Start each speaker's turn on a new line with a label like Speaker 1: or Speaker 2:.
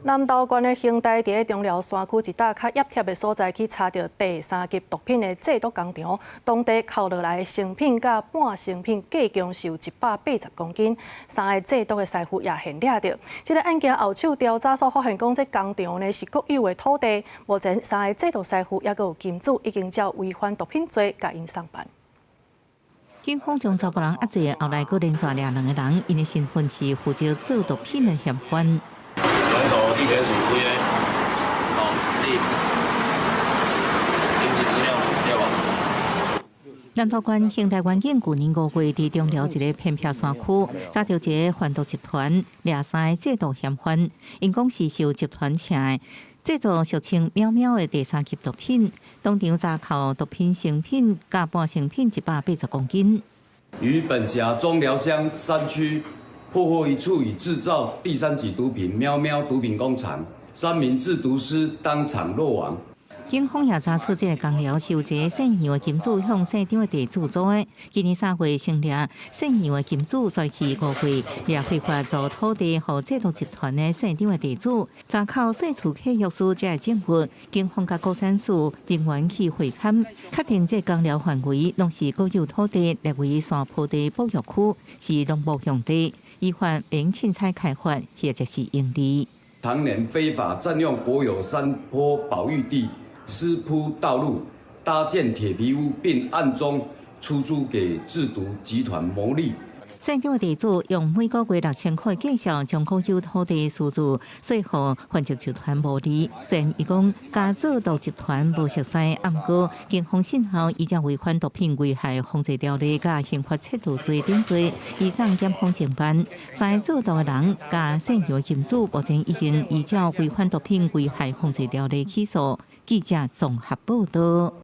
Speaker 1: 南投縣的刑大佇中寮山區一搭較掩貼的所在去查著第三級毒品的製毒工廠，當地扣落來的成品佮半成品計共是有180公斤，三个製毒的師傅也現掠著。這个案件後手調查所發現，講這工廠呢是國有的土地，目前三个製毒師傅抑閣有金主已經照違反毒品罪共𪜶送辦。
Speaker 2: 警方將查埔人押坐，後來閣連續掠兩个人，𪜶的身份是負責做毒品的嫌犯。
Speaker 3: 地檢署幾个，哦，你登記資料對無？
Speaker 2: 南投縣刑大員警舊年5月，佇中寮一个偏僻山區，查著一个販毒集團，掠三个製毒嫌犯，𪜶講是受集團請的，製造俗稱喵喵的第三級毒品，當場查扣毒品成品佮半成品180公斤。
Speaker 4: 於本轄中寮鄉山區破獲一處以製造第三級毒品喵喵毒品工廠，三名製毒師當場落網。
Speaker 2: 警方也查出這个工寮是由一个姓楊的金主向姓張的地主租的。今年3月先掠姓楊的金主，煞去5月掠非法租土地予製毒集團的姓張的地主，查扣稅厝契約書才會證實。警方佮估產署人員去會勘，確定這工寮範圍攏是國有土地，列為山坡地保育區，是農牧用地，依法免凊彩開發或者是營利。
Speaker 4: 常年非法佔用國有山坡保育地，私鋪道路、搭建鐵皮屋，並暗中出租給製毒集團牟利。
Speaker 2: 姓張的地主用每個月6000塊價數，將國有土地私自稅予販毒集團牟利。雖然伊講佮製毒集團無熟似，毋過警方訊後依照違反毒品危害防制條例佮刑法竊盜罪等罪，移送檢方偵辦。三个製毒的人佮姓楊金主，目前已經依照違反毒品危害防制條例起訴。記者綜合報道。